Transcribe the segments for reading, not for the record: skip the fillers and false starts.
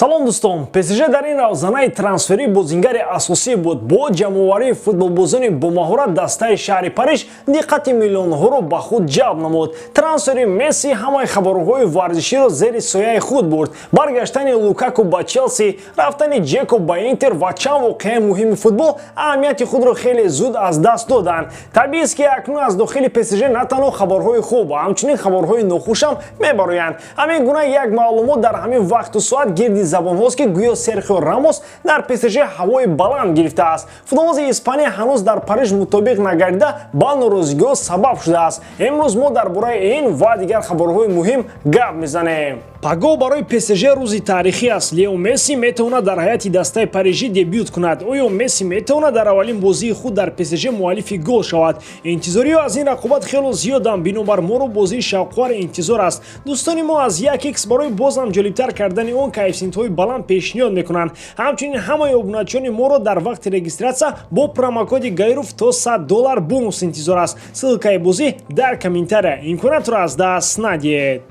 Салом, дӯстон! ПСЖ дар ин равзанаи трансферӣ бозингари асосӣ буд. Бо ҷамъоварии футболбозони бомаҳорат дастаи шаҳри Париж диққати миллионҳоро ба худ ҷалб намуд. Трансфери Месси ҳамаи хабарҳои варзиширо зери сояи худ бурд. Баргаштани Лукаку ба Челси, рафтани Ҷеко ба Интер ва чанд воқеаи муҳими футбол аҳамияти худро хеле зуд аз даст доданд. Табиист, ки акнун аз дохили ПСЖ на танҳо хабарҳои хуб, ҳамчунин хабарҳои нохушам мебароянд. Ҳамин гуна як маълумот дар ҳамин вақту соат гирди забонҳост, ки гӯё Серхио Рамос дар ПСЖ ҳавои баланд гирифтааст. Футболбози Испания ҳанӯз дар Париж мутобиқ нагардида, ба норозигиҳо сабаб шудааст. Имрӯз мо дар бораи ин ва дигар хабарҳои муҳим гап мезанем. Пагоҳ барои ПСЖ рӯзи таърихӣ аст. Лео Месси метавонад дар ҳайати дастаи парижӣ дебют кунад. Оё Месси метавонад дар аввалин бозии худ дар ПСЖ муаллифи гол шавад? Интизориҳо аз ин рақобат хело зиёданд, бинобар моро бозии шавқовар интизор аст. Дӯстони мо аз 1x барои бозам ҷолибтар кардани он коэффисиентҳои баланд пешниҳод мекунанд. Ҳамчунин ҳамаи обуначиёни моро дар вақти регистрация бо промокоди Гайров то 100 доллар бонус интизор аст. Ссылкаи бозӣ дар комментария. Имкониятро аз даст надиҳед.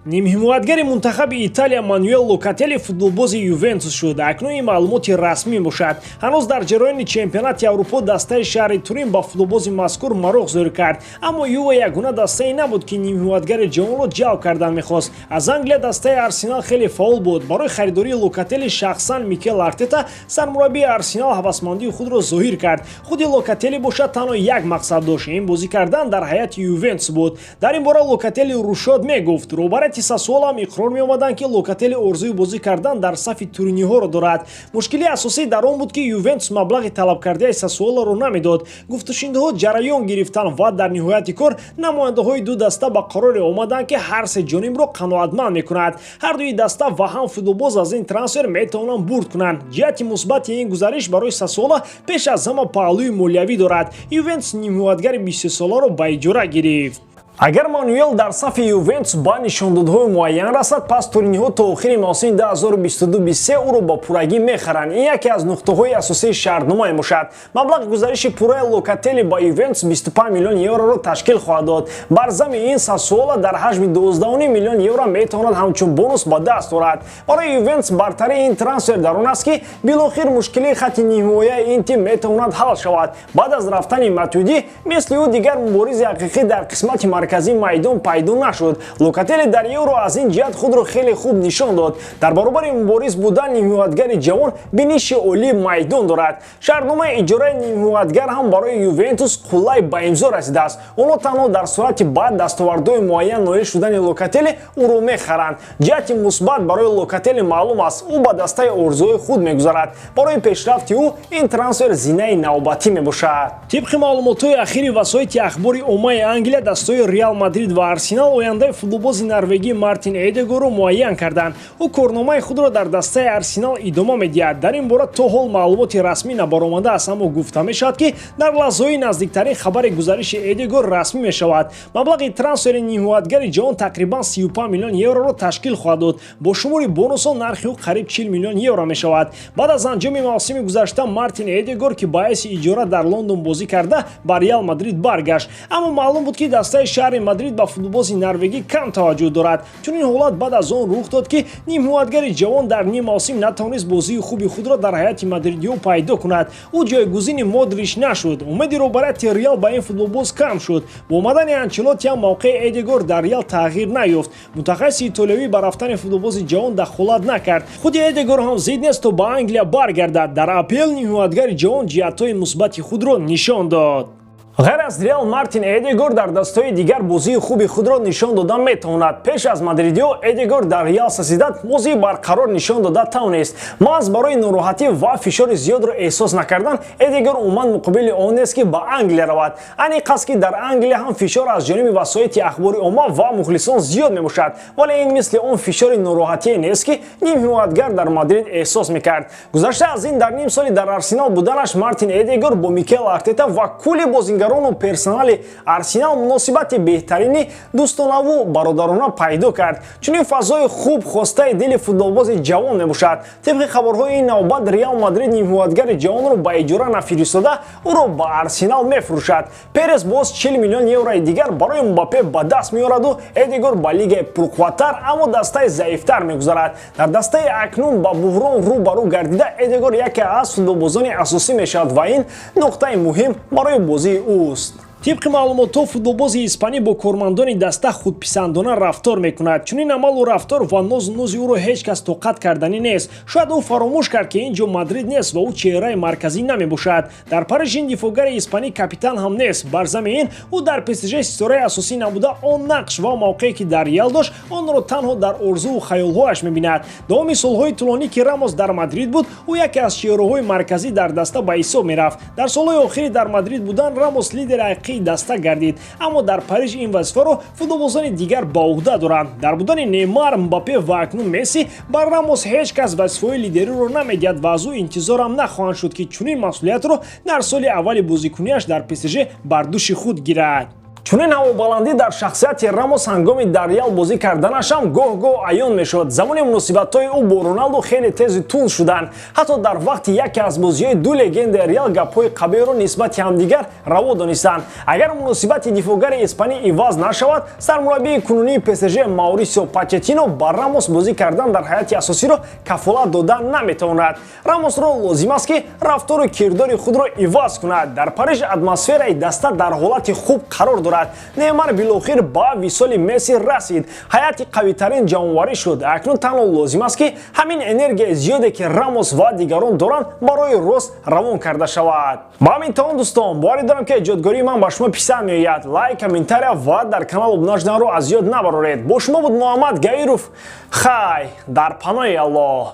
Нимҳимоятгари мунтахаби Италия Мануэл Локателли футболбози Ювентус шуд. Акнун ин маълумоти расмӣ бошад. Ҳанӯз дар ҷараёни чемпионати Аврупо дастаи шаҳри Турин ба футболбози мазкур мароқ зоҳир кард, аммо Юва ягона дастае набуд, ки нимҳимоятгари ҷавонро ҷалб кардан мехост. Аз Англия дастаи Арсенал хеле фаъол буд. Барои харидории Локателли шахсан Микел Артета, сармураббии Арсенал, ҳавасмандии худро зоҳир кард. Худи Локателли бошад, танҳо як мақсад дошт, ин бозӣ кардан дар ҳайати Ювентус буд. Дар ин бора Локателли рӯшод мегуфт. Роҳбарияти Сассуоло ҳам иқрор меомаданд, ки Локателли орзуи бозӣ кардан дар сафи туриниҳоро дорад. Мушкили асосӣ дар он буд, ки Ювентус маблағи талабкардаи Сассуолоро намедод. Гуфтушунидҳо ҷараён гирифтанд ва дар ниҳояти кор намояндаҳои ду даста ба қароре омаданд, ки ҳар се ҷонибро қаноатманд мекунад. Ҳар дуи даста ва ҳам футболбоз аз ин трансфер метавонанд бурд кунанд. Ҷиҳати мусбати ин гузариш барои Сассуоло пеш аз ҳама паҳлӯи молиявӣ дорад. Ювентус нимҳимоятгари 23-соларо ба иҷора гирифт. Агар Мануэл дар сафи Ювентус ба нишондодҳои муайян расад, пас туриниҳо то охири мавсими 2022-23 ӯро ба пуррагӣ мехаранд. Ин яке аз нуқтаҳои асосии шартнома мебошад. Маблағи гузариши пурраи Локателли ба Ювентус 25 миллион евроро ташкил хоҳад дод. Бар зами ин Сассуола дар ҳаҷми 12 миллион евро метавонад ҳамчун бонус ба даст орад. Барои Ювентус бартарии ин трансфер дар он аст, ки билохир мушкилии хатти нимҳимояи ин тим метавонад ҳал шавад. Баъд аз рафтани Матюди, мисли ӯ дигар муборизи ҳақиқӣ дар қисмати марказии майдон пайдо нашуд. Локателли дар Евро аз ин ҷиҳат худро хеле хуб нишон дод. Дар баробари мубориз будан, нимҳимоятгари ҷавон биниши олии майдон дорад. Шартномаи иҷораи нимҳимоятгар ҳам барои Ювентус қуллай ба имзо расидааст. Онҳо танҳо дар сурати баъд дастовардҳои муайян ноил шудани Локателли ӯро мехаранд. Ҷиҳати мусбат барои Локателли маълум аст: ӯ ба дастаи орзуҳои худ мегузарад. Барои пешрафти ӯ ин трансфер зинаи навбатӣ мебошад. Тибқи маълумотҳои ахири васоити ахбори оммаи Англия, дастаҳои Реал Мадрид ва Арсенал ояндаи футболбози норвегӣ Мартин Эдегорро муайян карданд. Ӯ корномаи худро дар дастаи Арсенал идома медиҳад. Дар ин бора то ҳол маълумоти расмӣ набаромадааст, аммо гуфта мешавад, ки дар лаҳзаҳои наздиктарин хабари гузариши Эдегор расмӣ мешавад. Маблағи трансфери нимҳимоятгари ҷавон тақрибан 35 миллион евроро ташкил хоҳад дод. Бо шумори бонусҳо нархи ӯ қариб 40 миллион евро мешавад. Баъд аз анҷоми мавсими гузашта Мартин Эдегор, ки ба ҳайси иҷора дар Лондон бозӣ карда, ба Реал Мадрид баргашт, аммо маълум буд, ки дастаи шаҳри Мадрид ба футболбози норвегӣ кам таваҷҷӯҳ дорад. Чунин ҳолат баъд аз он рух дод, ки нимҳимоятгари ҷавон дар ним мавсим натавонист бозии хуби худро дар ҳайати мадридиҳо пайдо кунад. Ӯ ҷойгузини Модрич нашуд. Умеди роҳбарияти Реал ба ин футболбоз кам шуд. Бо омадани Анчелотти ҳам мавқеи Эдегор дар Реал тағйир наёфт. Мутахассиси итолиёвӣ ба рафтани футболбози ҷавон дахолат накард. Худи Эдегор ҳам зид нест, то ба Англия баргардад. Дар АПЛ нимҳимоятгари ҷавон ҷиҳатҳои мусбати худро нишон дод. Ғайр аз Реал, Мартин Эдегор дар дастаҳои дигар бозии хуби худро нишон дода метавонад. Пеш аз мадридиҳо Эдегор дар Реал Сосьедад бозии барқарор нишон дода тавонист. Маҳз барои нороҳатӣ ва фишори зиёдро эҳсос накардан Эдегор умуман муқобили он нест, ки ба Англия равад. Аниқ аст, ки дар Англия ҳам фишор аз ҷониби васоити ахбори омма ва мухлисон зиёд мебошад, вале ин мисли он фишори нороҳатие нест, ки нимҳимоятгар дар Мадрид эҳсос мекард. Гузашта аз ин, дар ним соли дар Арсенал буданаш Мартин Эдегор бо Микел Артета ва кулли бозингарон бозигарону персонали Арсенал муносибати беҳтарини дӯстонаву бародарона пайдо кард. Чунин фазои хуб хостаи дили футболбози ҷавон мебошад. Тибқи хабарҳои ин навбат, Реал Мадрид нимҳимоятгари ҷавонро ба иҷора нафиристода, ӯро ба Арсенал мефурӯшад. Перес боз 40 миллион еврои дигар барои Мбаппе ба даст меораду Эдегор ба лигаи пурқувваттар, аммо дастаи заифтар мегузарад. Дар дастаи акнун ба буҳрон рӯ ба рӯ гардида, Эдегор яке аз футболбозони асосӣ мешавад ва ин нуқтаи муҳим барои бозии ӯст. Тибқи маълумотҳо, футболбози испанӣ бо кормандони даста худписандона рафтор мекунад. Чунин амалу рафтор ва нозу нузи ӯро ҳеҷ кас тоқат карданӣ нест. Шояд ӯ фаромӯш кард, ки ин ҷо Мадрид нест ва ӯ чеҳраи марказӣ намебошад. Дар Париж ин дифоъгари испанӣ капитан ҳам нест. Бар зами ин, ӯ дар ПСЖ ситораи асосӣ набуда, он нақш ва мавқее, ки дар Реал дошт, онро танҳо дар орзуву хаёлҳояш мебинад. Давоми солҳои тӯлонӣ, ки Рамос дар Мадрид буд, ӯ яке аз чеҳраҳои марказӣ дар даста ба ҳисоб мерафт. Дар солҳои охири дар Мадрид будан Рамос лидери ҳақиқии даста гардид, аммо дар Париж ин вазифаро футболбозони дигар ба уҳда доранд. Дар будани Неймар, Мбаппе ва акнун Месси бар Рамос ҳеҷ кас вазифаҳои лидериро намедиҳад ва аз ӯ интизорам нахоҳанд шуд, ки чунин масъулиятро дар соли аввали бозикуниаш дар ПСЖ бар дӯши худ гирад. Чунин ҳавобаландӣ дар шахсияти Рамос ҳангоми дар Реал бозӣ карданашам гоҳ-гоҳ аён мешуд. Замони муносибатҳои ӯ бо Роналду хеле тезу тунд шуданд. Ҳатто дар вақти яке аз бозиҳои ду легендаи Реал гапҳои қабеҳро нисбати ҳамдигар раво донистанд. Агар муносибати дифоъгари испанӣ иваз нашавад, сармураббии кунунии ПСЖ Маурисио Почеттино ба Рамос бозӣ кардан дар ҳайати асосиро кафолат дода наметавонад. Рамосро лозим аст, ки рафтору кирдори худро иваз кунад. Дар Париж атмосфераи даста дар ҳолати хуб қарор дорад. Неймар билохир ба висоли Месси расид, ҳайати қавитарин ҷамъоварӣ шуд. Акнун танҳо лозим аст, ки ҳамин энергияи зиёде, ки Рамос ва дигарон доранд, барои рост равон карда шавад. Ба ҳамин то он, дӯстон, боварӣ дорам, ки эҷодгории ман ба шумо писанд меояд. Лайк, комментария ва дар канал обуна шуданро аз ёд набароред. Бо шумо буд Муҳаммад Гаиров. Хай, дар паноҳи Аллоҳ.